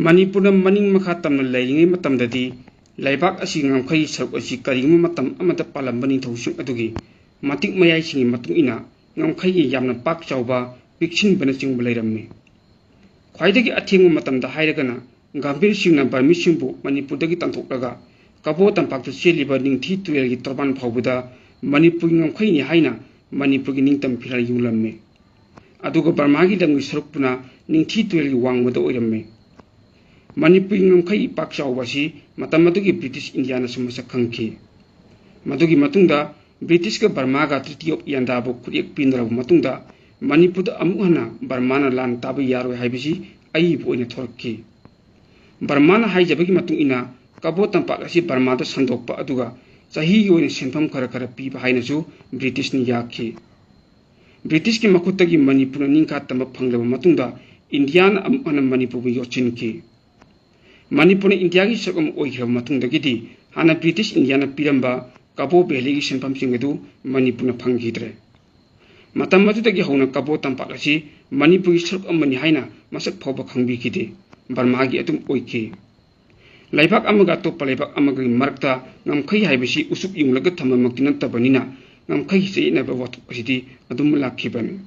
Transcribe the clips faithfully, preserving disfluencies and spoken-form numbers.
ꯃꯅꯤꯄꯨꯔꯅ ꯃꯅꯤꯡ ꯃꯈꯥ ꯇꯝꯅ ꯂꯩꯔꯤꯉꯩ ꯃꯇꯝꯗꯗꯤ ꯂꯩꯕꯥꯛ ꯑꯁꯤꯒꯤ ꯉꯝꯈꯩꯒꯤ ꯁꯔꯨꯛ ꯑꯁꯤ ꯀꯔꯤꯒꯨꯝꯕ ꯃꯇꯝ ꯑꯃꯗ ꯄꯥꯜꯂꯝꯕ ꯅꯤꯡꯊꯧꯁꯤꯡ ꯑꯗꯨꯒꯤ ꯃꯇꯤꯛ ꯃꯌꯥꯏꯁꯤꯡꯒꯤ ꯃꯇꯨꯡ ꯏꯟꯅ ꯉꯝꯈꯩꯒꯤ ꯌꯥꯝꯅ ꯄꯥꯛ ꯆꯥꯎꯕ, ꯄꯤꯛꯁꯤꯟꯕꯅꯆꯤꯡꯕ ꯂꯩꯔꯝꯃꯤ꯫ ꯈ꯭ꯋꯥꯏꯗꯒꯤ ꯑꯊꯦꯡꯕ ꯃꯇꯝꯗ ꯍꯥꯏꯔꯒꯅ ꯒꯝꯚꯤꯔ ꯁꯤꯡꯅ ꯕꯔꯃꯤꯁꯤꯡꯕꯨ ꯃꯅꯤꯄꯨꯔꯗꯒꯤ ꯇꯥꯟꯊꯣꯛꯂꯒ ꯀꯕꯣ ꯇꯝꯄꯥꯛꯇ ꯆꯦꯜꯂꯤꯕ ꯅꯤꯡꯊꯤ ꯇꯨꯔꯦꯜꯒꯤ ꯇꯣꯔꯕꯥꯟ ꯐꯥꯎꯕꯗ ꯃꯅꯤꯄꯨꯔꯒꯤ ꯉꯝꯈꯩꯅꯤ ꯍꯥꯏꯅ ꯃꯅꯤꯄꯨꯔꯒꯤ ꯅꯤꯡꯇꯝ ꯐꯤꯔꯥꯜ ꯌꯨꯡꯂꯝꯃꯤ꯫ ꯑꯗꯨꯒ ꯕꯔꯃꯥꯒꯤ ꯂꯝꯒꯤ ꯁꯔꯨꯛꯄꯨꯅ ꯅꯤꯡꯊꯤ ꯇꯨꯔꯦꯜꯒꯤ ꯋꯥꯡꯃꯗ ꯑꯣꯏꯔꯝꯃꯤ꯫ ꯃꯅꯤꯄꯨꯔꯒꯤ ꯉꯝꯈꯩ ꯄꯥꯛ ꯆꯥꯎꯕ ꯑꯁꯤ ꯃꯇꯝ ꯑꯗꯨꯒꯤ ꯕ꯭ꯔꯤꯇꯤꯁ ꯏꯟꯗꯤꯌꯥꯅꯁꯨ ꯃꯁꯛ ꯈꯪꯈꯤ꯫ ꯃꯗꯨꯒꯤ ꯃꯇꯨꯡꯗ ꯕ꯭ꯔꯤꯇꯤꯁꯀ ꯕꯔꯃꯥꯒ ꯇ꯭ꯔꯤꯇꯤ ꯑꯣꯐ ꯌꯥꯟꯗꯥꯕꯨ ꯈꯨꯠꯌꯦꯛ ꯄꯤꯅꯔꯕ ꯃꯇꯨꯡꯗ ꯃꯅꯤꯄꯨꯔꯗ ꯑꯃꯨꯛ ꯍꯟꯅ ꯕꯔꯃꯥꯅ ꯂꯥꯟ ꯇꯥꯕ ꯌꯥꯔꯣꯏ ꯍꯥꯏꯕꯁꯤ ꯑꯏꯕ ꯑꯣꯏꯅ ꯊꯣꯔꯛꯈꯤ꯫ ꯕꯔꯃꯥꯅ ꯍꯥꯏꯖꯕꯒꯤ ꯃꯇꯨꯡ ꯏꯟꯅ ꯀꯕꯣ ꯇꯝꯄꯥꯛ ꯑꯁꯤ ꯕꯔꯃꯥꯗ ꯁꯟꯗꯣꯛꯄ ꯑꯗꯨꯒ ꯆꯍꯤꯒꯤ ꯑꯣꯏꯅ ꯁꯦꯟꯐꯝ ꯈꯔ ꯈꯔ ꯄꯤꯕ ꯍꯥꯏꯅꯁꯨ ꯕ꯭ꯔꯤꯇꯤꯁꯅ ꯌꯥꯈꯤ꯫ ꯕ꯭ꯔꯤꯇꯤꯁꯀꯤ ꯃꯈꯨꯠꯇꯒꯤ ꯃꯅꯤꯄꯨꯔꯅ ꯅꯤꯡꯈꯥ ꯇꯝꯕ ꯐꯪꯂꯕ ꯃꯇꯨꯡꯗ ꯏꯟꯗꯤꯌꯥꯅ ꯑꯃꯨꯛ ꯍꯟꯅ ꯃꯅꯤꯄꯨꯔꯕꯨ ꯌꯣꯠꯁꯤꯟꯈꯤ꯫ ꯃꯅꯤꯄꯨꯔꯅ ꯏꯟꯗꯤꯌꯥꯒꯤ ꯁꯔꯨꯛ ꯑꯃ ꯑꯣꯏꯈ꯭ꯔꯕ ꯃꯇꯨꯡꯗꯒꯤꯗꯤ ꯍꯥꯟꯅ ꯕ꯭ꯔꯤꯇꯤꯁ ꯏꯟꯗꯤꯌꯥꯅ ꯄꯤꯔꯝꯕ ꯀꯕꯣ ꯚꯦꯂꯤꯒꯤ ꯁꯦꯟꯐꯝꯁꯤꯡ ꯑꯗꯨ ꯃꯅꯤꯄꯨꯔꯅ ꯐꯪꯈꯤꯗ꯭ꯔꯦ꯫ ꯃꯇꯝ ꯑꯗꯨꯗꯒꯤ ꯍꯧꯅ ꯀꯕꯣ ꯇꯝꯄꯥꯛ ꯑꯁꯤ ꯃꯅꯤꯄꯨꯔꯒꯤ ꯁꯔꯨꯛ ꯑꯃꯅꯤ ꯍꯥꯏꯅ ꯃꯁꯛ ꯐꯥꯎꯕ ꯈꯪꯕꯤꯈꯤꯗꯦ, ꯕꯔꯃꯥꯒꯤ ꯑꯗꯨꯝ ꯑꯣꯏꯈꯤ꯫ ꯂꯩꯕꯥꯛ ꯑꯃꯒ ꯑꯇꯣꯞꯄ ꯂꯩꯕꯥꯛ ꯑꯃꯒꯒꯤ ꯃꯔꯛꯇ ꯉꯝꯈꯩ ꯍꯥꯏꯕꯁꯤ ꯎꯆꯨꯞ ꯌꯨꯡꯂꯒ ꯊꯝꯕꯃꯛꯇꯤ ꯅꯠꯇꯕꯅꯤꯅ, ꯉꯝꯈꯩꯒꯤ ꯆꯌꯦꯠꯅꯕ ꯋꯥꯊꯣꯛ ꯑꯁꯤꯗꯤ ꯑꯗꯨꯝ ꯂꯥꯛꯈꯤꯕꯅꯤ꯫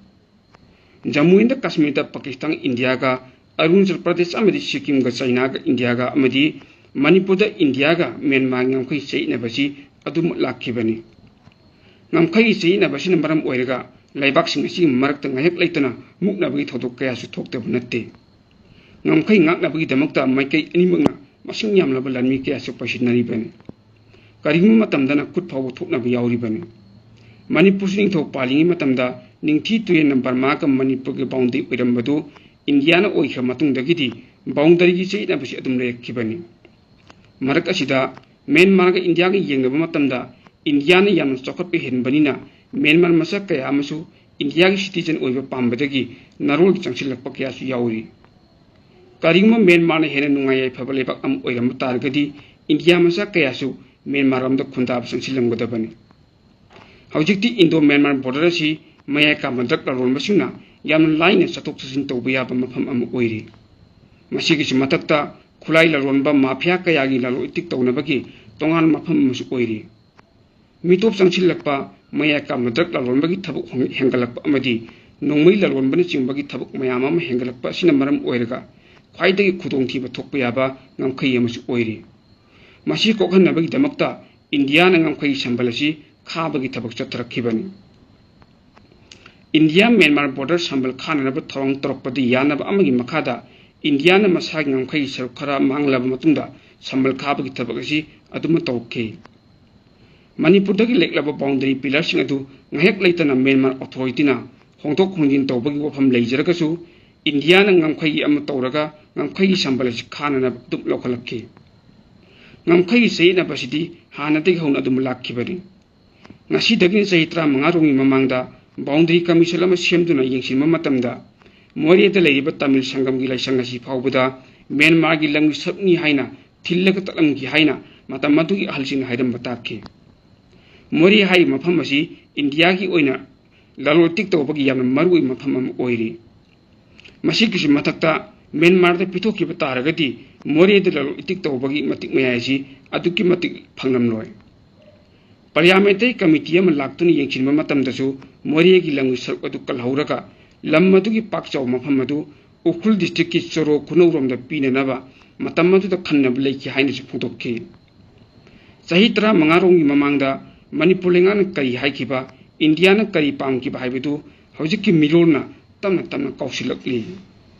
ꯖꯝꯃꯨ ꯑꯦꯟ ꯀꯥꯁꯃꯤꯔꯗ ꯄꯥꯀꯤꯁꯇꯥꯟ ꯏꯟꯗꯤꯌꯥꯒ, ꯑꯔꯨꯅꯥꯆꯜ ꯄ꯭ꯔꯗꯦꯁ ꯑꯃꯗꯤ ꯁꯤꯛꯀꯤꯝꯒ ꯆꯥꯏꯅꯥꯒ ꯏꯟꯗꯤꯌꯥꯒ ꯑꯃꯗꯤ ꯃꯅꯤꯄꯨꯔꯗ ꯏꯟꯗꯤꯌꯥꯒ ꯃ꯭ꯌꯥꯟꯃꯥꯔꯒꯤ ꯉꯝꯈꯩ ꯆꯌꯦꯠꯅꯕꯁꯤ ꯑꯗꯨꯃꯛ ꯂꯥꯛꯈꯤꯕꯅꯤ꯫ ꯉꯝꯈꯩꯒꯤ ꯆꯌꯦꯠꯅꯕꯁꯤꯅ ꯃꯔꯝ ꯑꯣꯏꯔꯒ ꯂꯩꯕꯥꯛꯁꯤꯡ ꯑꯁꯤꯒꯤ ꯃꯔꯛꯇ ꯉꯥꯏꯍꯥꯛ ꯂꯩꯇꯅ ꯃꯨꯛꯅꯕꯒꯤ ꯊꯧꯗꯣꯛ ꯀꯌꯥꯁꯨ ꯊꯣꯛꯇꯕ ꯅꯠꯇꯦ꯫ ꯉꯝꯈꯩ ꯉꯥꯛꯅꯕꯒꯤꯗꯃꯛꯇ ꯃꯥꯏꯀꯩ ꯑꯅꯤꯃꯛꯅ ꯃꯁꯤꯡ ꯌꯥꯝꯂꯕ ꯂꯥꯟꯃꯤ ꯀꯌꯥꯁꯨ ꯄꯩꯁꯤꯟꯅꯔꯤꯕꯅꯤ꯫ ꯀꯔꯤꯒꯨꯝꯕ ꯃꯇꯝꯗꯅ ꯈꯨꯠ ꯐꯥꯎꯕ ꯊꯣꯛꯅꯕ ꯌꯥꯎꯔꯤꯕꯅꯤ꯫ ꯃꯅꯤꯄꯨꯔꯁꯤ ꯅꯤꯡꯊꯧ ꯄꯥꯜꯂꯤꯉꯩ ꯃꯇꯝꯗ ꯅꯤꯡꯊꯤ ꯇꯨꯔꯦꯜꯅ ꯕꯔꯃꯥꯒ ꯃꯅꯤꯄꯨꯔꯒꯤ ꯕꯥꯎꯟꯗꯔꯤ ꯑꯣꯏꯔꯝꯕꯗꯨ ꯏꯟꯗꯤꯌꯥꯅ ꯑꯣꯏꯈ꯭ꯔ ꯃꯇꯨꯡꯗꯒꯤꯗꯤ ꯕꯥꯎꯟꯗꯔꯤꯒꯤ ꯆꯌꯦꯠꯅꯕꯁꯤ ꯑꯗꯨꯝ ꯂꯩꯔꯛꯈꯤꯕꯅꯤ꯫ ꯃꯔꯛ ꯑꯁꯤꯗ ꯃ꯭ꯌꯥꯟꯃꯥꯔꯒ ꯏꯟꯗꯤꯌꯥꯒ ꯌꯦꯡꯅꯕ ꯃꯇꯝꯗ ꯏꯟꯗꯤꯌꯥꯅ ꯌꯥꯝꯅ ꯆꯥꯎꯈꯠꯄ ꯍꯦꯟꯕꯅꯤꯅ ꯃ꯭ꯌꯥꯟꯃꯥꯔ ꯃꯆꯥ ꯀꯌꯥ ꯑꯃꯁꯨ ꯏꯟꯗꯤꯌꯥꯒꯤ ꯁꯤꯇꯤꯖꯟ ꯑꯣꯏꯕ ꯄꯥꯝꯕꯗꯒꯤ ꯅꯥꯔꯣꯜꯒꯤ ꯆꯪꯁꯤꯜꯂꯛꯄ ꯀꯌꯥꯁꯨ ꯌꯥꯎꯔꯤ꯫ ꯀꯔꯤꯒꯨꯝꯕ ꯃ꯭ꯌꯥꯟꯃꯥꯔꯅ ꯍꯦꯟꯅ ꯅꯨꯡꯉꯥꯏ ꯌꯥꯏꯐꯕ ꯂꯩꯕꯥꯛ ꯑꯃ ꯑꯣꯏꯔꯝꯕ ꯇꯥꯔꯒꯗꯤ ꯏꯟꯗꯤꯌꯥ ꯃꯆꯥ ꯀꯌꯥꯁꯨ ꯃ꯭ꯌꯥꯟꯃꯥꯔ ꯂꯣꯝꯗ ꯈꯨꯟꯗꯥꯕ ꯆꯪꯁꯤꯜꯂꯝꯒꯗꯕꯅꯤ꯫ ꯍꯧꯖꯤꯛꯇꯤ ꯏꯟꯗꯣ ꯃ꯭ꯌꯥꯟꯃꯥꯔ ꯕꯣꯔꯗꯔ ꯑꯁꯤ ꯃꯌꯥꯏ ꯀꯥꯝꯕ ꯗ꯭ꯔꯒ ꯂꯂꯣꯟꯕꯁꯤꯡꯅ ꯌꯥꯝꯅ ꯂꯥꯏꯅ ꯆꯠꯊꯣꯛ ꯆꯠꯁꯤꯟ ꯇꯧꯕ ꯌꯥꯕ ꯃꯐꯝ ꯑꯃ ꯑꯣꯏꯔꯤ꯫ ꯃꯁꯤꯒꯤꯁꯨ ꯃꯊꯛꯇ ꯈꯨꯠꯂꯥꯏ ꯂꯂꯣꯟꯕ ꯃꯥꯐꯤꯌꯥ ꯀꯌꯥꯒꯤ ꯂꯂꯣꯟ ꯏꯇꯤꯛ ꯇꯧꯅꯕꯒꯤ ꯇꯣꯉꯥꯟꯕ ꯃꯐꯝ ꯑꯃꯁꯨ ꯑꯣꯏꯔꯤ꯫ ꯃꯤꯇꯣꯞ ꯆꯪꯁꯤꯜꯂꯛꯄ, ꯃꯌꯥꯏ ꯀꯥꯝꯕ ꯗ꯭ꯔꯒ ꯂꯂꯣꯟꯕꯒꯤ ꯊꯕꯛ ꯍꯦꯟꯒꯠꯂꯛꯄ ꯑꯃꯗꯤ ꯅꯣꯡꯃꯩ ꯂꯂꯣꯟꯕꯅꯆꯤꯡꯕꯒꯤ ꯊꯕꯛ ꯃꯌꯥꯝ ꯑꯃ ꯍꯦꯟꯒꯠꯂꯛꯄ ꯑꯁꯤꯅ ꯃꯔꯝ ꯑꯣꯏꯔꯒ ꯈ꯭ꯋꯥꯏꯗꯒꯤ ꯈꯨꯗꯣꯡꯊꯤꯕ ꯊꯣꯛꯄ ꯌꯥꯕ ꯉꯝꯈꯩ ꯑꯃꯁꯨ ꯑꯣꯏꯔꯤ꯫ ꯃꯁꯤ ꯀꯣꯛꯍꯟꯅꯕꯒꯤꯗꯃꯛꯇ ꯏꯟꯗꯤꯌꯥꯅ ꯉꯝꯈꯩ ꯁꯝꯕꯜ ꯑꯁꯤ ꯈꯥꯕꯒꯤ ꯊꯕꯛ ꯆꯠꯊꯔꯛꯈꯤꯕꯅꯤ꯫ ꯏꯟꯗꯤꯌꯥ ꯃ꯭ꯌꯥꯟꯃꯥꯔ ꯕꯣꯔꯗꯔ ꯁꯝꯕꯜ ꯈꯥꯅꯅꯕ ꯊꯧꯔꯥꯡ ꯇꯧꯔꯛꯄꯗ ꯌꯥꯅꯕ ꯑꯃꯒꯤ ꯃꯈꯥꯗ ꯏꯟꯗꯤꯌꯥꯅ ꯃꯁꯥꯒꯤ ꯉꯝꯈꯩꯒꯤ ꯁꯔꯨꯛ ꯈꯔ ꯃꯥꯡꯂꯕ ꯃꯇꯨꯡꯗ ꯁꯝꯕꯜ ꯈꯥꯕꯒꯤ ꯊꯕꯛ ꯑꯁꯤ ꯑꯗꯨꯃꯛ ꯇꯧꯔꯛꯈꯤ꯫ ꯃꯅꯤꯄꯨꯔꯗꯒꯤ ꯂꯦꯛꯂꯕ ꯕꯥꯎꯟꯗꯔꯤ ꯄꯤꯂꯔꯁꯤꯡ ꯑꯗꯨ ꯉꯥꯏꯍꯥꯛ ꯂꯩꯇꯅ ꯃ꯭ꯌꯥꯟꯃꯥꯔ ꯑꯣꯊꯣꯔꯤꯇꯤꯅ ꯍꯣꯡꯗꯣꯛ ꯍꯣꯡꯖꯤꯟ ꯇꯧꯕꯒꯤ ꯋꯥꯐꯝ ꯂꯩꯖꯔꯒꯁꯨ ꯏꯟꯗꯤꯌꯥꯅ ꯉꯝꯈꯩꯒꯤ ꯑꯃ ꯇꯧꯔꯒ ꯉꯝꯈꯩꯒꯤ ꯁꯝꯕꯜ ꯑꯁꯤ ꯈꯥꯅꯅꯕ ꯑꯗꯨꯝ ꯂꯧꯈꯠꯂꯛꯈꯤ꯫ ꯉꯝꯈꯩꯒꯤ ꯆꯌꯦꯠꯅꯕꯁꯤꯗꯤ ꯍꯥꯟꯅꯗꯒꯤ ꯍꯧꯅ ꯑꯗꯨꯝ ꯂꯥꯛꯈꯤꯕꯅꯤ꯫ ꯉꯁꯤꯗꯒꯤꯅ ꯆꯍꯤ ꯇꯔꯥꯃꯉꯥ ꯔꯣꯝꯒꯤ ꯃꯃꯥꯡꯗ ꯕꯥꯎꯟꯗꯔꯤ ꯀꯃꯤꯁꯟ ꯑꯃ ꯁꯦꯝꯗꯨꯅ ꯌꯦꯡꯁꯤꯟꯕ ꯃꯇꯝꯗ ꯃꯣꯔꯦꯗ ꯂꯩꯔꯤꯕ ꯇꯥꯃꯤꯜ ꯁꯪꯒꯝꯒꯤ ꯂꯥꯏꯁꯪ ꯑꯁꯤ ꯐꯥꯎꯕꯗ ꯃ꯭ꯌꯥꯟꯃꯥꯔꯒꯤ ꯂꯝꯒꯤ ꯁꯔꯨꯛꯅꯤ ꯍꯥꯏꯅ ꯊꯤꯜꯂꯒ ꯇꯠꯂꯝꯈꯤ ꯍꯥꯏꯅ ꯃꯇꯝ ꯑꯗꯨꯒꯤ ꯑꯍꯜꯁꯤꯡꯅ ꯍꯥꯏꯔꯝꯕ ꯇꯥꯈꯤ꯫ ꯃꯣꯔꯦ ꯍꯥꯏꯔꯤꯕ ꯃꯐꯝ ꯑꯁꯤ ꯏꯟꯗꯤꯌꯥꯒꯤ ꯑꯣꯏꯅ ꯂꯂꯣꯟ ꯏꯇꯤꯛ ꯇꯧꯕꯒꯤ ꯌꯥꯝꯅ ꯃꯔꯨꯑꯣꯏꯕ ꯃꯐꯝ ꯑꯃ ꯑꯣꯏꯔꯤ꯫ ꯃꯁꯤꯒꯤꯁꯨ ꯃꯊꯛꯇ ꯃ꯭ꯌꯥꯟꯃꯥꯔꯗ ꯄꯤꯊꯣꯛꯈꯤꯕ ꯇꯥꯔꯒꯗꯤ ꯃꯣꯔꯦꯗ ꯂꯂꯣꯟ ꯏꯇꯤꯛ ꯇꯧꯕꯒꯤ ꯃꯇꯤꯛ ꯃꯌꯥꯏ ꯑꯁꯤ ꯑꯗꯨꯛꯀꯤ ꯃꯇꯤꯛ ꯐꯪꯂꯝꯂꯣꯏ꯫ ꯄꯥꯔꯂꯤꯌꯥꯃꯦꯟꯇꯔꯤ ꯀꯃꯤꯇꯤ ꯑꯃ ꯂꯥꯛꯇꯨꯅ ꯌꯦꯡꯁꯤꯟꯕ ꯃꯇꯝꯗꯁꯨ ꯃꯣꯔꯦꯒꯤ ꯂꯝꯒꯤ ꯁꯔꯨꯛ ꯑꯗꯨ ꯀꯜꯍꯧꯔꯒ ꯂꯝ ꯑꯗꯨꯒꯤ ꯄꯥꯛ ꯆꯥꯎꯕ ꯃꯐꯝ ꯑꯗꯨ ꯎꯈ꯭ꯔꯨꯜ ꯗꯤꯁꯇ꯭ꯔꯤꯛꯀꯤ ꯆꯣꯔꯣ ꯈꯨꯅꯧꯔꯣꯝꯗ ꯄꯤꯅꯅꯕ ꯃꯇꯝ ꯑꯗꯨꯗ ꯈꯟꯅꯕ ꯂꯩꯈꯤ ꯍꯥꯏꯅꯁꯨ ꯐꯣꯡꯗꯣꯛꯈꯤ꯫ ꯆꯍꯤ ꯇꯔꯥꯃꯉꯥ ꯔꯣꯝꯒꯤ ꯃꯃꯥꯡꯗ ꯃꯅꯤꯄꯨꯔ ꯂꯩꯉꯥꯛꯅ ꯀꯔꯤ ꯍꯥꯏꯈꯤꯕ, ꯏꯟꯗꯤꯌꯥꯅ ꯀꯔꯤ ꯄꯥꯝꯈꯤꯕ ꯍꯥꯏꯕꯗꯨ ꯍꯧꯖꯤꯛꯀꯤ ꯃꯤꯔꯣꯜꯅ ꯇꯞꯅ ꯇꯞꯅ ꯀꯥꯎꯁꯤꯜꯂꯛꯂꯤ꯫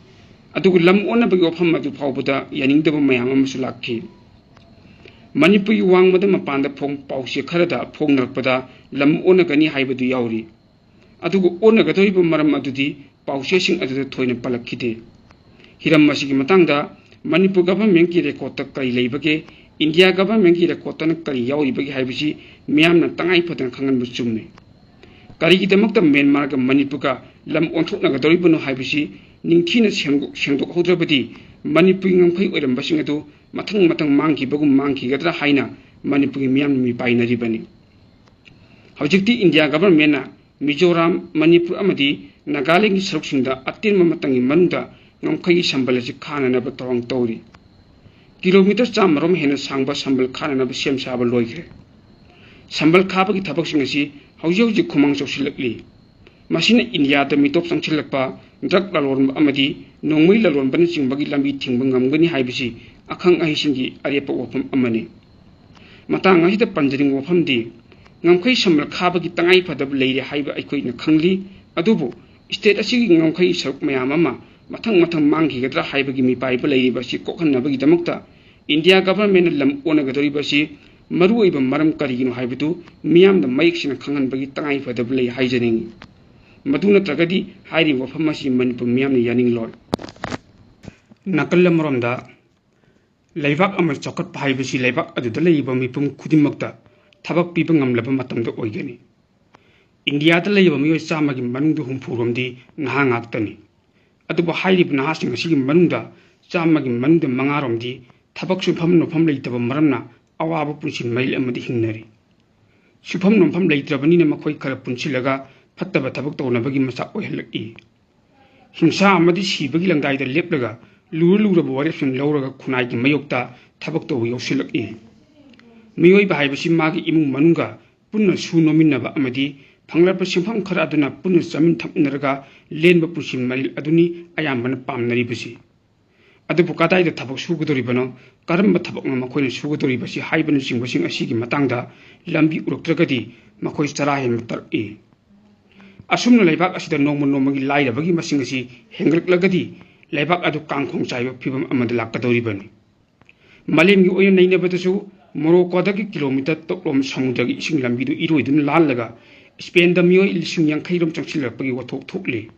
ꯑꯗꯨꯒ ꯂꯝ ꯑꯣꯟꯅꯕꯒꯤ ꯋꯥꯐꯝ ꯑꯗꯨ ꯐꯥꯎꯕꯗ ꯌꯥꯅꯤꯡꯗꯕ ꯃꯌꯥꯝ ꯑꯃꯁꯨ ꯂꯥꯛꯈꯤ꯫ ꯃꯅꯤꯄꯨꯔꯒꯤ ꯋꯥꯡꯃꯗ ꯃꯄꯥꯟꯗ ꯐꯣꯡ-, ꯄꯥꯎꯆꯦ ꯈꯔꯗ ꯐꯣꯡꯅꯔꯛꯄꯗ ꯂꯝ ꯑꯣꯟꯅꯒꯅꯤ ꯍꯥꯏꯕꯗꯨ ꯌꯥꯎꯔꯤ꯫ ꯑꯗꯨꯒ ꯑꯣꯟꯅꯒꯗꯧꯔꯤꯕ ꯃꯔꯝ ꯑꯗꯨꯗꯤ ꯄꯥꯎꯆꯦꯁꯤꯡ ꯑꯗꯨꯗ ꯊꯣꯏꯅ ꯄꯜꯂꯛꯈꯤꯗꯦ꯫ ꯍꯤꯔꯝ ꯑꯁꯤꯒꯤ ꯃꯇꯥꯡꯗ ꯃꯅꯤꯄꯨꯔ ꯒꯚꯔꯟꯃꯦꯟꯠꯀꯤ ꯔꯦꯀꯣꯔꯠꯇ ꯀꯔꯤ ꯂꯩꯕꯒꯦ, ꯏꯟꯗꯤꯌꯥ ꯒꯚꯔꯟꯃꯦꯟꯠꯀꯤ ꯔꯦꯀꯣꯔꯠꯇꯅ ꯀꯔꯤ ꯌꯥꯎꯔꯤꯕꯒꯦ ꯍꯥꯏꯕꯁꯤ ꯃꯤꯌꯥꯝꯅ ꯇꯉꯥꯏ ꯐꯗꯅ ꯈꯪꯍꯟꯕ ꯆꯨꯝꯃꯤ꯫ ꯀꯔꯤꯒꯤꯗꯃꯛꯇ ꯃ꯭ꯌꯥꯟꯃꯥꯔꯒ ꯃꯅꯤꯄꯨꯔꯒ ꯂꯝ ꯑꯣꯟꯊꯣꯛꯅꯒꯗꯧꯔꯤꯕꯅꯣ ꯍꯥꯏꯕꯁꯤ ꯅꯤꯡꯊꯤꯅ ꯁꯦꯡꯗꯣꯛ-, ꯁꯦꯡꯗꯣꯛꯍꯧꯗ꯭ꯔꯕꯗꯤ ꯃꯅꯤꯄꯨꯔꯒꯤ ꯉꯝꯈꯩ ꯑꯣꯏꯔꯝꯕꯁꯤꯡ ꯑꯗꯨ ꯃꯊꯪ ꯃꯊꯪ ꯃꯥꯡꯈꯤꯕꯒꯨꯝ ꯃꯥꯡꯈꯤꯒꯗ꯭ꯔꯥ ꯍꯥꯏꯅ ꯃꯅꯤꯄꯨꯔꯒꯤ ꯃꯤꯌꯥꯝꯅ ꯃꯤꯄꯥꯏꯅꯔꯤꯕꯅꯤ꯫ ꯍꯧꯖꯤꯛꯇꯤ ꯏꯟꯗꯤꯌꯥ ꯒꯚꯔꯟꯃꯦꯟꯠꯅ ꯃꯤꯖꯣꯔꯥꯝ, ꯃꯅꯤꯄꯨꯔ ꯑꯃꯗꯤ ꯅꯥꯒꯥꯂꯦꯟꯒꯤ ꯁꯔꯨꯛꯁꯤꯡꯗ ꯑꯇꯦꯟꯕ ꯃꯇꯝꯒꯤ ꯃꯅꯨꯡꯗ ꯉꯝꯈꯩꯒꯤ ꯁꯝꯕꯜ ꯑꯁꯤ ꯈꯥꯅꯅꯕ ꯊꯧꯔꯥꯡ ꯇꯧꯔꯤ꯫ ꯀꯤꯂꯣꯃꯤꯇꯔ ꯆꯥꯝꯃꯔꯣꯝ ꯍꯦꯟꯅ ꯁꯥꯡꯕ ꯁꯝꯕꯜ ꯈꯥꯅꯅꯕ ꯁꯦꯝ ꯁꯥꯕ ꯂꯣꯏꯈ꯭ꯔꯦ꯫ ꯁꯝꯕꯜ ꯈꯥꯕꯒꯤ ꯊꯕꯛꯁꯤꯡ ꯑꯁꯤ ꯍꯧꯖꯤꯛ ꯍꯧꯖꯤꯛ ꯈꯨꯃꯥꯡ ꯆꯥꯎꯁꯤꯜꯂꯛꯂꯤ꯫ ꯃꯁꯤꯅ ꯏꯟꯗꯤꯌꯥꯗ ꯃꯤꯇꯣꯞ ꯆꯪꯁꯤꯜꯂꯛꯄ, ꯗ꯭ꯔꯒ ꯂꯂꯣꯟꯕ ꯑꯃꯗꯤ ꯅꯣꯡꯃꯩ ꯂꯂꯣꯟꯕꯅꯆꯤꯡꯕꯒꯤ ꯂꯝꯕꯤ ꯊꯤꯡꯕ ꯉꯝꯒꯅꯤ ꯍꯥꯏꯕꯁꯤ ꯑꯈꯪ ꯑꯍꯩꯁꯤꯡꯒꯤ ꯑꯔꯦꯞꯄ ꯋꯥꯐꯝ ꯑꯃꯅꯤ꯫ ꯃꯇꯥꯡ ꯑꯁꯤꯗ ꯄꯟꯖꯅꯤꯡꯕ ꯋꯥꯐꯝꯗꯤ, ꯉꯝꯈꯩ ꯁꯝꯕꯜ ꯈꯥꯕꯒꯤ ꯇꯉꯥꯏ ꯐꯗꯕ ꯂꯩꯔꯦ ꯍꯥꯏꯕ ꯑꯩꯈꯣꯏꯅ ꯈꯪꯂꯤ, ꯑꯗꯨꯕꯨ state ꯑꯁꯤꯒꯤ ꯉꯝꯈꯩ ꯁꯔꯨꯛ ꯃꯌꯥꯝ ꯑꯃ ꯃꯊꯪ ꯃꯊꯪ ꯃꯥꯡꯈꯤꯒꯗ꯭ꯔꯥ ꯍꯥꯏꯕꯒꯤ ꯃꯤꯄꯥꯏꯕ ꯂꯩꯔꯤꯕ ꯑꯁꯤ ꯀꯣꯛꯍꯟꯅꯕꯒꯤꯗꯃꯛꯇ ꯏꯟꯗꯤꯌꯥ governmentꯅ ꯂꯝ ꯑꯣꯟꯅꯒꯗꯧꯔꯤꯕ ꯑꯁꯤ ꯃꯔꯨꯑꯣꯏꯕ ꯃꯔꯝ ꯀꯔꯤꯒꯤꯅꯣ ꯍꯥꯏꯕꯗꯨ ꯃꯤꯌꯥꯝꯗ ꯃꯌꯦꯛ ꯁꯦꯡꯅ ꯈꯪꯍꯟꯕꯒꯤ ꯇꯉꯥꯏ ꯐꯗꯕ ꯂꯩ ꯍꯥꯏꯖꯅꯤꯡꯏ꯫ ꯃꯗꯨ ꯅꯠꯇ꯭ꯔꯒꯗꯤ ꯍꯥꯏꯔꯤꯕ ꯋꯥꯐꯝ ꯑꯁꯤ ꯃꯅꯤꯄꯨꯔ ꯃꯤꯌꯥꯝꯅ ꯌꯥꯅꯤꯡꯂꯣꯏ꯫ ꯅꯥꯀꯜ ꯑꯃꯔꯣꯝꯗ, ꯂꯩꯕꯥꯛ ꯑꯃ ꯆꯥꯎꯈꯠꯄ ꯍꯥꯏꯕꯁꯤ ꯂꯩꯕꯥꯛ ꯑꯗꯨꯗ ꯂꯩꯔꯤꯕ ꯃꯤꯄꯨꯝ ꯈꯨꯗꯤꯡꯃꯛꯇ ꯊꯕꯛ ꯄꯤꯕ ꯉꯝꯂꯕ ꯃꯇꯝꯗ ꯑꯣꯏꯒꯅꯤ꯫ ꯏꯟꯗꯤꯌꯥꯗ ꯂꯩꯔꯤꯕ ꯃꯤꯑꯣꯏ ꯆꯥꯝꯃꯒꯤ ꯃꯅꯨꯡꯗ ꯍꯨꯝꯐꯨꯔꯣꯝꯗꯤ ꯅꯍꯥ ꯉꯥꯛꯇꯅꯤ꯫ ꯑꯗꯨꯕꯨ ꯍꯥꯏꯔꯤꯕ ꯅꯍꯥꯁꯤꯡ ꯑꯁꯤꯒꯤ ꯃꯅꯨꯡꯗ ꯆꯥꯝꯃꯒꯤ ꯃꯅꯨꯡꯗ ꯃꯉꯥꯔꯣꯝꯗꯤ ꯊꯕꯛ ꯁꯨꯐꯝ ꯅꯣꯝꯐꯝ ꯂꯩꯇꯕ ꯃꯔꯝꯅ ꯑꯋꯥꯕ ꯄꯨꯟꯁꯤ ꯃꯔꯦꯜ ꯑꯃꯗ ꯍꯤꯡꯅꯔꯤ꯫ ꯁꯨꯐꯝ ꯅꯣꯝꯐꯝ ꯂꯩꯇ꯭ꯔꯕꯅꯤꯅ ꯃꯈꯣꯏ ꯈꯔ ꯄꯨꯟꯁꯤꯜꯂꯒ ꯐꯠꯇꯕ ꯊꯕꯛ ꯇꯧꯅꯕꯒꯤ ꯃꯆꯥꯛ ꯑꯣꯏꯍꯜꯂꯛꯏ꯫ ꯍꯤꯡꯁꯥ ꯑꯃꯗꯤ ꯁꯤꯕꯒꯤ ꯂꯪꯗꯥꯏꯗ ꯂꯦꯞꯂꯒ ꯂꯨꯔ ꯂꯨꯔꯕ ꯋꯥꯔꯦꯞꯁꯤꯡ ꯂꯧꯔꯒ ꯈꯨꯟꯅꯥꯏꯒꯤ ꯃꯥꯌꯣꯛꯇ ꯊꯕꯛ ꯇꯧꯕ ꯌꯥꯎꯁꯤꯜꯂꯛꯏ꯫ ꯃꯤꯑꯣꯏꯕ ꯍꯥꯏꯕꯁꯤ ꯃꯥꯒꯤ ꯏꯃꯨꯡ ꯃꯅꯨꯡꯒ ꯄꯨꯟꯅ ꯁꯨ ꯅꯣꯝꯃꯤꯟꯅꯕ ꯑꯃꯗꯤ ꯐꯪꯂꯛꯄ ꯁꯦꯟꯐꯝ ꯈꯔ ꯑꯗꯨꯅ ꯄꯨꯟꯅ ꯆꯥꯃꯤꯟ ꯊꯛꯃꯤꯟꯅꯔꯒ ꯂꯦꯟꯕ ꯄꯨꯟꯁꯤ ꯃꯔꯦꯜ ꯑꯗꯨꯅꯤ ꯑꯌꯥꯝꯕꯅ ꯄꯥꯝꯅꯔꯤꯕꯁꯤ꯫ ꯑꯗꯨꯕꯨ ꯀꯗꯥꯏꯗ ꯊꯕꯛ ꯁꯨꯒꯗꯧꯔꯤꯕꯅꯣ, ꯀꯔꯝꯕ ꯊꯕꯛꯅꯣ ꯃꯈꯣꯏꯅ ꯁꯨꯒꯗꯧꯔꯤꯕꯁꯤ ꯍꯥꯏꯕꯅꯆꯤꯡꯕꯁꯤꯡ ꯑꯁꯤꯒꯤ ꯃꯇꯥꯡꯗ ꯂꯝꯕꯤ ꯎꯔꯛꯇ꯭ꯔꯒꯗꯤ ꯃꯈꯣꯏ ꯆꯔꯥ ꯍꯦꯟꯕ ꯇꯥꯔꯛꯏ꯫ ꯑꯁꯨꯝꯅ ꯂꯩꯕꯥꯛ ꯑꯁꯤꯗ ꯅꯣꯡꯃ ꯅꯣꯡꯃꯒꯤ ꯂꯥꯏꯔꯕꯒꯤ ꯃꯁꯤꯡ ꯑꯁꯤ ꯍꯦꯟꯒꯠꯂꯛꯂꯒꯗꯤ ꯂꯩꯕꯥꯛ ꯑꯗꯨ ꯀꯥꯡꯈꯣꯡ ꯆꯥꯏꯕ ꯐꯤꯕꯝ ꯑꯃꯗ ꯂꯥꯛꯀꯗꯧꯔꯤꯕꯅꯤ꯫ ꯃꯥꯂꯦꯝꯒꯤ ꯑꯣꯏꯅ ꯅꯩꯅꯕꯗꯁꯨ ꯃꯣꯔꯣꯀꯣꯗꯒꯤ ꯀꯤꯂꯣꯃꯤꯇꯔ ꯇꯔꯨꯛꯂꯣꯝ ꯁꯃꯨꯗ꯭ꯔꯒꯤ ꯏꯁꯤꯡ ꯂꯝꯕꯤꯗꯨ ꯏꯔꯣꯏꯗꯨꯅ ꯂꯥꯜꯂꯒ ꯏꯁꯄꯦꯟꯗ ꯃꯤꯑꯣꯏ ꯂꯤꯁꯤꯡ ꯌꯥꯡꯈꯩꯔꯣꯝ ꯆꯪꯁꯤꯜꯂꯛꯄꯒꯤ ꯋꯥꯊꯣꯛ ꯊꯣꯛꯂꯤ꯫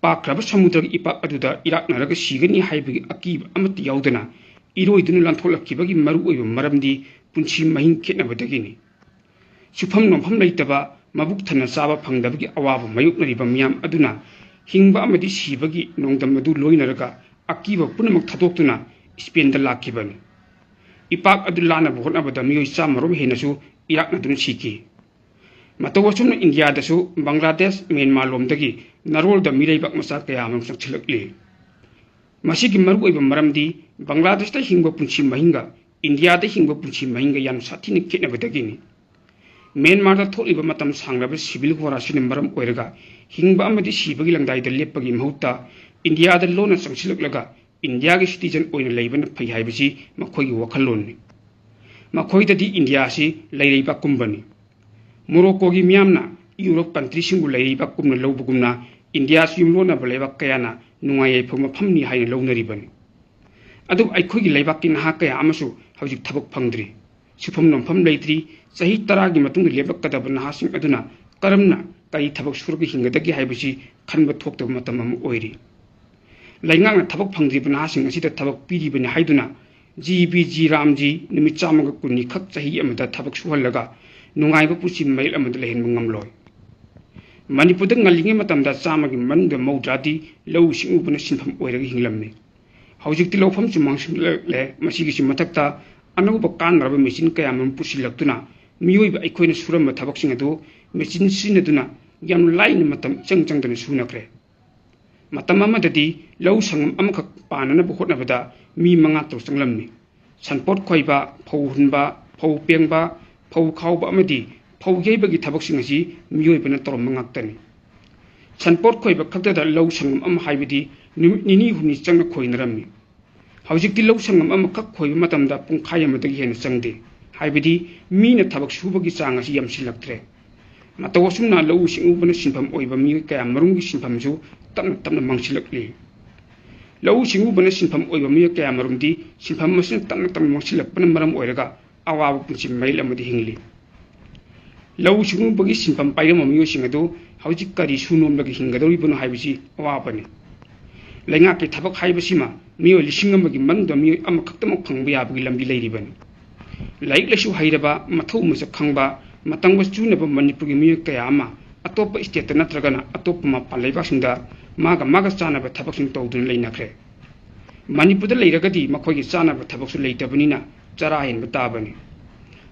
ꯄꯥꯛꯈ꯭ꯔꯕ ꯁꯃꯨꯗ꯭ꯔꯒꯤ ꯏꯄꯥꯛ ꯑꯗꯨꯗ ꯏꯔꯥꯛꯅꯔꯒ ꯁꯤꯒꯅꯤ ꯍꯥꯏꯕꯒꯤ ꯑꯀꯤꯕ ꯑꯃꯠꯇ ꯌꯥꯎꯗꯅ ꯏꯔꯣꯏꯗꯨꯅ ꯂꯥꯟꯊꯣꯛꯂꯛꯈꯤꯕꯒꯤ ꯃꯔꯨꯑꯣꯏꯕ ꯃꯔꯝꯗꯤ ꯄꯨꯟꯁꯤ ꯃꯍꯤꯡ ꯈꯦꯠꯅꯕꯗꯒꯤꯅꯤ꯫ ꯁꯨꯐꯝ ꯅꯣꯝꯐꯝ ꯂꯩꯇꯕ, ꯃꯕꯨꯛ ꯊꯟꯅ ꯆꯥꯕ ꯐꯪꯗꯕꯒꯤ ꯑꯋꯥꯕ ꯃꯥꯌꯣꯛꯅꯔꯤꯕ ꯃꯤꯌꯥꯝ ꯑꯗꯨꯅ ꯍꯤꯡꯕ ꯑꯃꯗꯤ ꯁꯤꯕꯒꯤ ꯅꯣꯡꯗꯝ ꯑꯗꯨ ꯂꯣꯏꯅꯔꯒ ꯑꯀꯤꯕ ꯄꯨꯝꯅꯃꯛ ꯊꯥꯗꯣꯛꯇꯨꯅ ꯏꯁꯄꯦꯟꯗ ꯂꯥꯛꯈꯤꯕꯅꯤ꯫ ꯏꯄꯥꯛ ꯑꯗꯨ ꯂꯥꯟꯅꯕ ꯍꯣꯠꯅꯕꯗ ꯃꯤꯑꯣꯏ ꯆꯥꯝꯃꯔꯣꯝ ꯍꯦꯟꯅꯁꯨ ꯏꯔꯥꯛꯅꯗꯨꯅ ꯁꯤꯈꯤ꯫ ꯃꯇꯧ ꯑꯁꯨꯝꯅ ꯏꯟꯗꯤꯌꯥꯗꯁꯨ ꯕꯪꯒ꯭ꯂꯥꯗꯦꯁ, ꯃ꯭ꯌꯥꯟꯃꯥꯔ ꯂꯣꯝꯗꯒꯤ ꯅꯥꯔꯣꯜꯗ ꯃꯤꯔꯩꯕꯥꯛ ꯃꯆꯥ ꯀꯌꯥ ꯑꯃꯔꯣꯝ ꯆꯪꯁꯤꯜꯂꯛꯂꯤ꯫ ꯃꯁꯤꯒꯤ ꯃꯔꯨꯑꯣꯏꯕ ꯃꯔꯝꯗꯤ ꯕꯪꯒ꯭ꯂꯥꯗꯦꯁꯇ ꯍꯤꯡꯕ ꯄꯨꯟꯁꯤ ꯃꯍꯤꯡꯒ ꯏꯟꯗꯤꯌꯥꯗ ꯍꯤꯡꯕ ꯄꯨꯟꯁꯤ ꯃꯍꯤꯡꯒ ꯌꯥꯝ ꯁꯥꯊꯤꯅ ꯈꯦꯠꯅꯕꯗꯒꯤꯅꯤ꯫ ꯃ꯭ꯌꯥꯟꯃꯥꯔꯗ ꯊꯣꯛꯂꯤꯕ ꯃꯇꯝ ꯁꯥꯡꯂꯕ civil war ꯑꯁꯤꯅ ꯃꯔꯝ ꯑꯣꯏꯔꯒ ꯍꯤꯡꯕ ꯑꯃꯗꯤ ꯁꯤꯕꯒꯤ ꯂꯪꯗꯥꯏꯗ ꯂꯦꯞꯄꯒꯤ ꯃꯍꯨꯠꯇ ꯏꯟꯗꯤꯌꯥꯗ ꯂꯣꯟꯅ ꯆꯪꯁꯤꯜꯂꯛꯂꯒ ꯏꯟꯗꯤꯌꯥꯒꯤ citizen ꯑꯣꯏꯅ ꯂꯩꯕꯅ ꯐꯩ ꯍꯥꯏꯕꯁꯤ ꯃꯈꯣꯏꯒꯤ ꯋꯥꯈꯜꯂꯣꯟꯅꯤ꯫ ꯃꯈꯣꯏꯗꯗꯤ ꯏꯟꯗꯤꯌꯥ ꯑꯁꯤ ꯂꯩꯔꯩꯕꯥꯛꯀꯨꯝꯕꯅꯤ꯫ ꯃꯣꯔꯣꯀꯣꯒꯤ ꯃꯤꯌꯥꯝꯅ ꯌꯨꯔꯣꯞ countryꯁꯤꯡꯕꯨ ꯂꯩꯔꯩꯕꯥꯛꯀꯨꯝꯅ ꯂꯧꯕꯒꯨꯝꯅ ꯏꯟꯗꯤꯌꯥꯁꯨ ꯌꯨꯝꯂꯣꯟꯅꯕ ꯂꯩꯕꯥꯛ ꯀꯌꯥꯅ ꯅꯨꯡꯉꯥꯏ ꯌꯥꯏꯐꯕ ꯃꯐꯝꯅꯤ ꯍꯥꯏꯅ ꯂꯧꯅꯔꯤꯕꯅꯤ꯫ ꯑꯗꯨꯕꯨ ꯑꯩꯈꯣꯏꯒꯤ ꯂꯩꯕꯥꯛꯀꯤ ꯅꯍꯥ ꯀꯌꯥ ꯑꯃꯁꯨ ꯍꯧꯖꯤꯛ ꯊꯕꯛ ꯐꯪꯗ꯭ꯔꯤ, ꯁꯨꯐꯝ ꯅꯣꯝꯐꯝ ꯂꯩꯇ꯭ꯔꯤ꯫ ꯆꯍꯤ ꯇꯔꯥꯒꯤ ꯃꯇꯨꯡꯗ ꯂꯦꯞꯂꯛꯀꯗꯕ ꯅꯍꯥꯁꯤꯡ ꯑꯗꯨꯅ ꯀꯔꯝꯅ ꯀꯔꯤ ꯊꯕꯛ ꯁꯨꯔꯒ ꯍꯤꯡꯒꯗꯒꯦ ꯍꯥꯏꯕꯁꯤ ꯈꯟꯕ ꯊꯣꯛꯇꯕ ꯃꯇꯝ ꯑꯃ ꯑꯣꯏꯔꯤ꯫ ꯂꯩꯉꯥꯛꯅ ꯊꯕꯛ ꯐꯪꯗ꯭ꯔꯤꯕ ꯅꯍꯥꯁꯤꯡ ꯑꯁꯤꯗ ꯊꯕꯛ ꯄꯤꯔꯤꯕꯅꯤ ꯍꯥꯏꯗꯨꯅ ꯖꯤ ꯕꯤ ꯖꯤ ꯔꯥꯝꯖꯤ ꯅꯨꯃꯤꯠ ꯆꯥꯝꯃꯒ ꯀꯨꯟꯅꯤ ꯈꯛ ꯆꯍꯤ ꯑꯃꯗ ꯊꯕꯛ ꯁꯨꯍꯜꯂꯒ ꯅꯨꯡꯉꯥꯏꯕ ꯄꯨꯟꯁꯤ ꯃꯔꯦꯜ ꯑꯃꯗ ꯂꯩꯍꯟꯕ ꯉꯝꯂꯣꯏ꯫ ꯃꯅꯤꯄꯨꯔꯗ ꯉꯜꯂꯤꯉꯩ ꯃꯇꯝꯗ ꯆꯥꯝꯃꯒꯤ ꯃꯅꯨꯡꯗ ꯃꯧꯗ꯭ꯔꯥꯗꯤ ꯂꯧꯎ ꯁꯤꯡꯎꯕꯅ ꯁꯤꯟꯐꯝ ꯑꯣꯏꯔꯒ ꯍꯤꯡꯂꯝꯃꯤ꯫ ꯍꯧꯖꯤꯛꯇꯤ ꯂꯧꯐꯝꯁꯨ ꯃꯥꯡꯁꯤꯜꯂꯛꯂꯦ꯫ ꯃꯁꯤꯒꯤꯁꯨ ꯃꯊꯛꯇ ꯑꯅꯧꯕ ꯀꯥꯟꯅꯔꯕ ꯃꯦꯆꯤꯟ ꯀꯌꯥ ꯑꯃꯔꯣꯝ ꯄꯨꯁꯤꯜꯂꯛꯇꯨꯅ ꯃꯤꯑꯣꯏꯕ ꯑꯩꯈꯣꯏꯅ ꯁꯨꯔꯝꯕ ꯊꯕꯛꯁꯤꯡ ꯑꯗꯨ ꯃꯦꯆꯤꯟ ꯁꯤꯖꯤꯟꯅꯗꯨꯅ ꯌꯥꯝ ꯂꯥꯏꯅ ꯃꯇꯝ ꯏꯆꯪ ꯆꯪꯗꯅ ꯁꯨꯅꯈ꯭ꯔꯦ꯫ ꯃꯇꯝ ꯑꯃꯗꯗꯤ ꯂꯧ ꯁꯪꯒꯝ ꯑꯃꯈꯛ ꯄꯥꯟꯅꯅꯕ ꯍꯣꯠꯅꯕꯗ ꯃꯤ ꯃꯉꯥ ꯇꯔꯨꯛ ꯆꯪꯂꯝꯃꯤ꯫ ꯁꯟꯄꯣꯠ ꯈꯣꯏꯕ, ꯐꯧ ꯍꯨꯟꯕ, ꯐꯧ ꯄꯦꯡꯕ, ꯐꯧ ꯈꯥꯎꯕ ꯑꯃꯗꯤ ꯐꯧ ꯌꯩꯕꯒꯤ ꯊꯕꯛꯁꯤꯡ ꯑꯁꯤ ꯃꯤꯑꯣꯏꯕꯅ ꯇꯧꯔꯝꯕ ꯉꯥꯛꯇꯅꯤ꯫ ꯁꯟꯄꯣꯠ ꯈꯣꯏꯕ ꯈꯛꯇꯗ ꯂꯧ ꯁꯪꯒꯝ ꯑꯃ ꯍꯥꯏꯕꯗꯤ ꯅꯨꯃꯤꯠ ꯅꯤꯅꯤ ꯍꯨꯝꯅꯤ ꯆꯪꯅ ꯈꯣꯏꯅꯔꯝꯃꯤ꯫ ꯍꯧꯖꯤꯛꯇꯤ ꯂꯧ ꯁꯪꯒꯝ ꯑꯃꯈꯛ ꯈꯣꯏꯕ ꯃꯇꯝꯗ ꯄꯨꯡꯈꯥꯏ ꯑꯃꯗꯒꯤ ꯍꯦꯟꯅ ꯆꯪꯗꯦ꯫ ꯍꯥꯏꯕꯗꯤ ꯃꯤꯅ ꯊꯕꯛ ꯁꯨꯕꯒꯤ ꯆꯥꯡ ꯑꯁꯤ ꯌꯥꯝꯁꯤꯜꯂꯛꯇ꯭ꯔꯦ꯫ ꯃꯇꯧ ꯑꯁꯨꯝꯅ ꯂꯧꯎ ꯁꯤꯡꯎꯕꯅ ꯁꯤꯟꯐꯝ ꯑꯣꯏꯕ ꯃꯤꯑꯣꯏ ꯀꯌꯥ ꯃꯔꯨꯝꯒꯤ ꯁꯤꯟꯐꯝꯁꯨ ꯇꯞꯅ ꯇꯞꯅ ꯃꯥꯡꯁꯤꯜꯂꯛꯂꯤ꯫ ꯂꯧꯎ ꯁꯤꯡꯎꯕꯅ ꯁꯤꯟꯐꯝ ꯑꯣꯏꯕ ꯃꯤꯑꯣꯏ ꯀꯌꯥ ꯃꯔꯨꯝꯗꯤ ꯁꯤꯟꯐꯝ ꯑꯁꯤꯅ ꯇꯞꯅ ꯇꯞꯅ ꯃꯥꯡꯁꯤꯜꯂꯛꯄꯅ ꯃꯔꯝ ꯑꯣꯏꯔꯒ ꯑꯋꯥꯕ ꯄꯨꯟꯁꯤ ꯃꯔꯦꯜ ꯑꯃꯗ ꯍꯤꯡꯂꯤ꯫ ꯂꯧꯎ ꯁꯤꯡꯎꯕꯒꯤ ꯁꯤꯟꯐꯝ ꯄꯥꯏꯔꯝꯕ ꯃꯤꯑꯣꯏꯁꯤꯡ ꯑꯗꯨ ꯍꯧꯖꯤꯛ ꯀꯔꯤ ꯁꯨ ꯅꯣꯝꯂꯒ ꯍꯤꯡꯒꯗꯧꯔꯤꯕꯅꯣ ꯍꯥꯏꯕꯁꯤ ꯑꯋꯥꯕꯅꯤ꯫ ꯂꯩꯉꯥꯛꯀꯤ ꯊꯕꯛ ꯍꯥꯏꯕꯁꯤꯃ ꯃꯤꯑꯣꯏ ꯂꯤꯁꯤꯡ ꯑꯃꯒꯤ ꯃꯅꯨꯡꯗ ꯃꯤꯑꯣꯏ ꯑꯃꯈꯛꯇꯃꯛ ꯐꯪꯕ ꯌꯥꯕꯒꯤ ꯂꯝꯕꯤ ꯂꯩꯔꯤꯕꯅꯤ꯫ ꯂꯥꯏꯔꯤꯛ ꯂꯥꯏꯁꯨ ꯍꯩꯔꯕ, ꯃꯊꯧ ꯃꯁꯛ ꯈꯪꯕ, ꯃꯇꯝꯒ ꯆꯨꯅꯕ ꯃꯅꯤꯄꯨꯔꯒꯤ ꯃꯤꯑꯣꯏ ꯀꯌꯥ ꯑꯃ ꯑꯇꯣꯞꯄ stateꯇ ꯅꯠꯇ꯭ꯔꯒꯅ ꯑꯇꯣꯞꯄ ꯃꯄꯥꯟ ꯂꯩꯕꯥꯛꯁꯤꯡꯗ ꯃꯥꯒ ꯃꯥꯒ ꯆꯥꯟꯅꯕ ꯊꯕꯛꯁꯤꯡ ꯇꯧꯗꯨꯅ ꯂꯩꯅꯈ꯭ꯔꯦ꯫ ꯃꯅꯤꯄꯨꯔꯗ ꯂꯩꯔꯒꯗꯤ ꯃꯈꯣꯏꯒꯤ ꯆꯥꯅꯕ ꯊꯕꯛꯁꯨ ꯂꯩꯇꯕꯅꯤꯅ ꯆꯔꯥ ꯍꯦꯟꯕ ꯇꯥꯕꯅꯤ꯫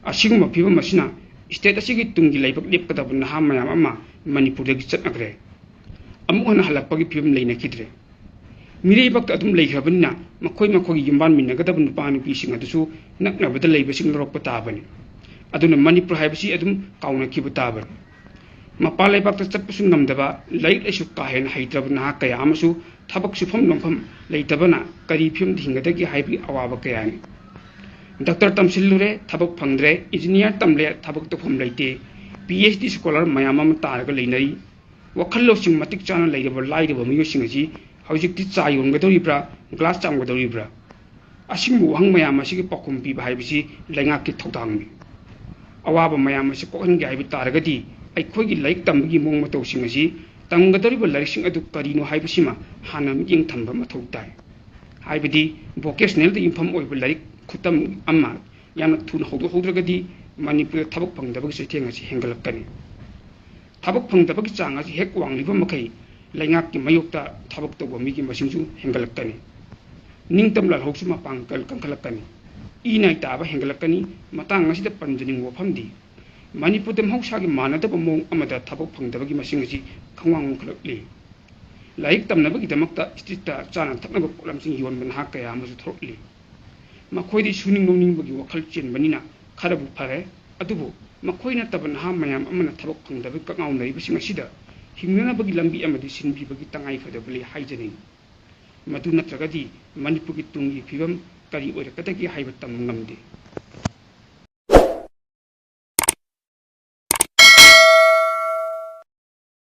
ꯑꯁꯤꯒꯨꯝꯕ ꯐꯤꯕꯝ ꯑꯁꯤꯅ state ꯑꯁꯤꯒꯤ ꯇꯨꯡꯒꯤ ꯂꯩꯕꯥꯛ ꯂꯦꯞꯀꯗꯕ ꯅꯍꯥ ꯃꯌꯥꯝ ꯑꯃ ꯃꯅꯤꯄꯨꯔꯗꯒꯤ ꯆꯠꯅꯈ꯭ꯔꯦ꯫ ꯑꯃꯨꯛ ꯍꯟꯅ ꯍꯜꯂꯛꯄꯒꯤ ꯐꯤꯕꯝ ꯂꯩꯅꯈꯤꯗ꯭ꯔꯦ꯫ ꯃꯤꯔꯩꯕꯥꯛꯇ ꯑꯗꯨꯝ ꯂꯩꯈ꯭ꯔꯕꯅꯤꯅ ꯃꯈꯣꯏ ꯃꯈꯣꯏꯒꯤ ꯌꯨꯝꯕꯥꯟꯃꯤꯟꯅꯒꯗꯕ ꯅꯨꯄꯥ ꯅꯨꯄꯤꯁꯤꯡ ꯑꯗꯨꯁꯨ ꯅꯛꯅꯕꯗ ꯂꯩꯕꯁꯤꯡ ꯂꯧꯔꯛꯄ ꯇꯥꯕꯅꯤ꯫ ꯑꯗꯨꯅ ꯃꯅꯤꯄꯨꯔ ꯍꯥꯏꯕꯁꯤ ꯑꯗꯨꯝ ꯀꯥꯎꯅꯈꯤꯕ ꯇꯥꯕꯅꯤ꯫ ꯃꯄꯥꯟ ꯂꯩꯕꯥꯛꯇ ꯆꯠꯄꯁꯨ ꯉꯝꯗꯕ, ꯂꯥꯏꯔꯤꯛ ꯂꯥꯏꯁꯨ ꯀꯥ ꯍꯦꯟꯅ ꯍꯩꯇ꯭ꯔꯕ ꯅꯍꯥ ꯀꯌꯥ ꯑꯃꯁꯨ ꯊꯕꯛ ꯁꯨꯐꯝ ꯅꯣꯝꯐꯝ ꯂꯩꯇꯕꯅ ꯀꯔꯤ ꯐꯤꯕꯝꯗ ꯍꯤꯡꯒꯗꯒꯦ ꯍꯥꯏꯕꯒꯤ ꯑꯋꯥꯕ ꯀꯌꯥꯅꯤ꯫ ꯗꯥꯛꯇꯔ ꯇꯝꯁꯤꯜꯂꯨꯔꯦ, ꯊꯕꯛ ꯐꯪꯗ꯭ꯔꯦ, ꯏꯟꯖꯤꯅꯤꯌꯥꯔ ꯇꯝꯂꯦ, ꯊꯕꯛ ꯇꯧꯐꯝ ꯂꯩꯇꯦ, ꯄꯤ ꯑꯩꯆ ꯗꯤ ꯁ꯭ꯀꯣꯂꯔ ꯃꯌꯥꯝ ꯑꯃ ꯇꯥꯔꯒ ꯂꯩꯅꯔꯤ꯫ ꯋꯥꯈꯜ ꯂꯧꯁꯤꯡ ꯃꯇꯤꯛ ꯆꯥꯅ ꯂꯩꯔꯕ ꯂꯥꯏꯔꯕ ꯃꯤꯑꯣꯏꯁꯤꯡ ꯑꯁꯤ ꯍꯧꯖꯤꯛꯇꯤ ꯆꯥ ꯌꯣꯟꯒꯗꯧꯔꯤꯕ꯭ꯔꯥ, ꯒ꯭ꯂꯥꯁ ꯆꯥꯝꯒꯗꯧꯔꯤꯕ꯭ꯔꯥ? ꯑꯁꯤꯒꯨꯝꯕ ꯋꯥꯍꯪ ꯃꯌꯥꯝ ꯑꯁꯤꯒꯤ ꯄꯥꯎꯈꯨꯝ ꯄꯤꯕ ꯍꯥꯏꯕꯁꯤ ꯂꯩꯉꯥꯛꯀꯤ ꯊꯧꯗꯥꯡꯅꯤ꯫ ꯑꯋꯥꯕ ꯃꯌꯥꯝ ꯑꯁꯤ ꯀꯣꯛꯍꯟꯒꯦ ꯍꯥꯏꯕ ꯇꯥꯔꯒꯗꯤ ꯑꯩꯈꯣꯏꯒꯤ ꯂꯥꯏꯔꯤꯛ ꯇꯝꯕꯒꯤ ꯃꯑꯣꯡ ꯃꯇꯧꯁꯤꯡ ꯑꯁꯤ ꯇꯝꯒꯗꯧꯔꯤꯕ ꯂꯥꯏꯔꯤꯛꯁꯤꯡ ꯑꯗꯨ ꯀꯔꯤꯅꯣ ꯍꯥꯏꯕꯁꯤꯃ ꯍꯥꯟꯅ ꯃꯤꯠꯌꯦꯡ ꯊꯝꯕ ꯃꯊꯧ ꯇꯥꯏ꯫ ꯍꯥꯏꯕꯗꯤ vocationalꯗ ꯌꯨꯝꯐꯝ ꯑꯣꯏꯕ ꯂꯥꯏꯔꯤꯛ ꯈꯨꯇꯝ ꯑꯃ ꯌꯥꯝꯅ ꯊꯨꯅ ꯍꯧꯗꯣꯛꯍꯧꯗ꯭ꯔꯒꯗꯤ ꯃꯅꯤꯄꯨꯔꯗ ꯊꯕꯛ ꯐꯪꯗꯕꯒꯤ ꯆꯩꯊꯦꯡ ꯑꯁꯤ ꯍꯦꯟꯒꯠꯂꯛꯀꯅꯤ꯫ ꯊꯕꯛ ꯐꯪꯗꯕꯒꯤ ꯆꯥꯡ ꯑꯁꯤ ꯍꯦꯛ ꯋꯥꯡꯂꯤꯕ ꯃꯈꯩ ꯂꯩꯉꯥꯛꯀꯤ ꯃꯥꯌꯣꯛꯇ ꯊꯕꯛ ꯇꯧꯕ ꯃꯤꯒꯤ ꯃꯁꯤꯡꯁꯨ ꯍꯦꯟꯒꯠꯂꯛꯀꯅꯤ꯫ ꯅꯤꯡꯇꯝ ꯂꯥꯜꯍꯧꯁꯨ ꯃꯄꯥꯡꯒꯜ ꯀꯟꯈꯠꯂꯛꯀꯅꯤ꯫ ꯏ ꯅꯥꯏ ꯇꯥꯕ ꯍꯦꯟꯒꯠꯂꯛꯀꯅꯤ꯫ ꯃꯇꯥꯡ ꯑꯁꯤꯗ ꯄꯟꯖꯅꯤꯡꯕ ꯋꯥꯐꯝꯗꯤ, ꯃꯅꯤꯄꯨꯔꯗ ꯃꯍꯧꯁꯥꯒꯤ ꯃꯥꯟꯅꯗꯕ ꯃꯑꯣꯡ ꯑꯃꯗ ꯊꯕꯛ ꯐꯪꯗꯕꯒꯤ ꯃꯁꯤꯡ ꯑꯁꯤ ꯈꯪꯋꯥꯡ ꯋꯥꯡꯈꯠꯂꯛꯂꯤ꯫ ꯂꯥꯏꯔꯤꯛ ꯇꯝꯅꯕꯒꯤꯗꯃꯛꯇ streetꯇ ꯆꯥꯅ ꯊꯛꯅꯕ ꯄꯣꯠꯂꯝꯁꯤꯡ ꯌꯣꯟꯕ ꯅꯍꯥ ꯀꯌꯥ ꯑꯃꯁꯨ ꯊꯣꯔꯛꯂꯤ꯫ ꯃꯈꯣꯏꯗꯤ ꯁꯨꯅꯤꯡ ꯅꯣꯝꯅꯤꯡꯕꯒꯤ ꯋꯥꯈꯜ ꯆꯦꯟꯕꯅꯤꯅ ꯈꯔꯕꯨ ꯐꯔꯦ, ꯑꯗꯨꯕꯨ ꯃꯈꯣꯏ ꯅꯠꯇꯕ ꯅꯍꯥ ꯃꯌꯥꯝ ꯑꯃꯅ ꯊꯕꯛ ꯐꯪꯗꯕꯒꯤ ꯀꯛꯉꯥꯎꯅꯔꯤꯕꯁꯤꯡ ꯑꯁꯤꯗ ꯍꯤꯡꯅꯅꯕꯒꯤ ꯂꯝꯕꯤ ꯑꯃꯗꯤ ꯁꯤꯟꯕꯤꯕꯒꯤ ꯇꯉꯥꯏ ꯐꯗꯕ ꯂꯩ ꯍꯥꯏꯖꯅꯤꯡꯏ꯫ ꯃꯗꯨ ꯅꯠꯇ꯭ꯔꯒꯗꯤ ꯃꯅꯤꯄꯨꯔꯒꯤ ꯇꯨꯡꯒꯤ ꯐꯤꯕꯝ ꯀꯔꯤ ꯑꯣꯏꯔꯛꯀꯗꯒꯦ ꯍꯥꯏꯕ ꯇꯝꯕ ꯉꯝꯗꯦ꯫